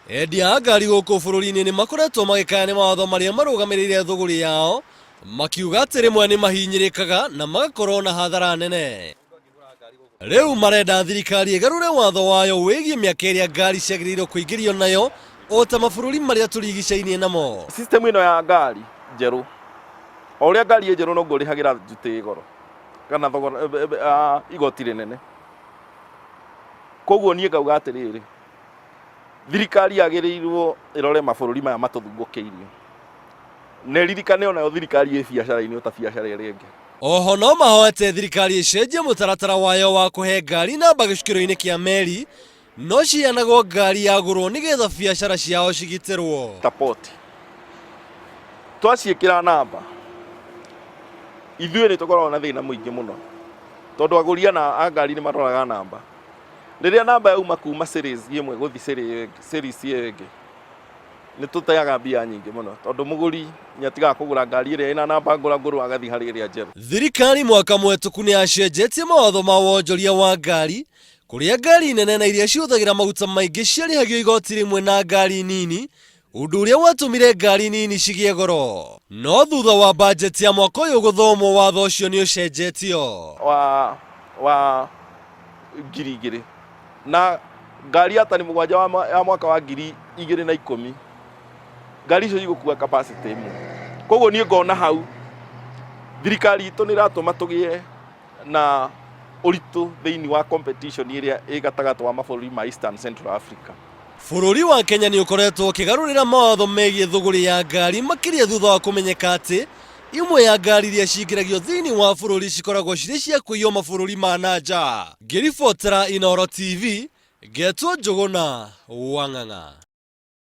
Endia a ngari gũkũ bũrũri-inĩ nĩ makoretwo magĩkaya nĩ mawatho marĩa marũgamĩrĩire thũgũrĩ yao, makiuga atĩ rĩmwe nĩ mahinyĩrĩkaga na magakorwo na hathara nene. Rĩu marenda thirikari ĩgarũre watho wayo wĩgiĩ mĩaka ĩrĩa ngari ciagĩrĩirwo kũingĩrio nayo o ta mabũrũri marĩa tũrigicainie namo. System ĩno ya ngari njerũ, o ũrĩa ngari ĩ njerũ noguo ũrĩhagĩra duty goro kana thogora igoti rĩnene. Koguo niĩ ngauga atĩrĩrĩ, thirikari yagĩrĩirwo ĩrore mabũrũri maya matũthungũkĩirie na ĩririkane onayo thirikari ĩ biacara-inĩ o ta biacara ĩrĩa ĩngĩ. Oho no mahoete thirikari ĩcenjie mũtaratara wayo wa kũhe ngari namba gĩcukĩro-inĩ kĩa meri, no ciheanagwo ngari yagũrwo nĩgetha biacara ciao cigitĩrwo. Ta port twaciĩkĩra namba ithuĩ nĩ tũkoragwo na thĩna mũingĩ mũno tondũ agũri ana a ngari nĩ maroraga namba. Rĩrĩa namba yauma kuma series ĩmwe gũthiĩ series ĩyo ĩngĩ nĩ tũteaga mbia nyingĩ mũno tondũ mũgũri nĩ atigaga kũgũra ngari ĩrĩa ĩna namba ngũrangũrũ agathiĩ harĩ ĩrĩa njerũ. Thirikari mwaka mũhetũku nĩ yacenjetie mawatho ma wonjoria wa ngari, kũrĩa ngari nene na iria cihũthagĩra maguta maingĩ ciarĩhagio igoti rĩmwe na ngari nini, ũndũ ũrĩa watũmire ngari nini cigĩe goro. No thutha wa bajeti ya mwaka ũyũ gũthomwo watho ũcio nĩ ũcenjetio. Wa wa 2000 na ngari ya tani 7 ya mwaka wa 2010, ngari icio igũkua capacity ĩmwe. Koguo niĩ ngona hau thirikari itũ nĩ ĩratũma tũgĩe na ũritũ thĩinĩ wa competition ĩrĩa ĩ gatagatĩ wa mabũrũri ma Eastern Central Africa. Bũrũri wa Kenya nĩ ũkoretwo ũkĩgarũrĩra mawatho megiĩ thũgũrĩ ya ngari makĩria thutha wa kũmenyeka atĩ imwe ya ngari iria cingĩragio thĩinĩ wa bũrũri cikoragwo cirĩ cia kũiywo mabũrũri ma na nja. Ngĩribotera Inooro TV, ngetwo Njũgũna Wang'ang'a.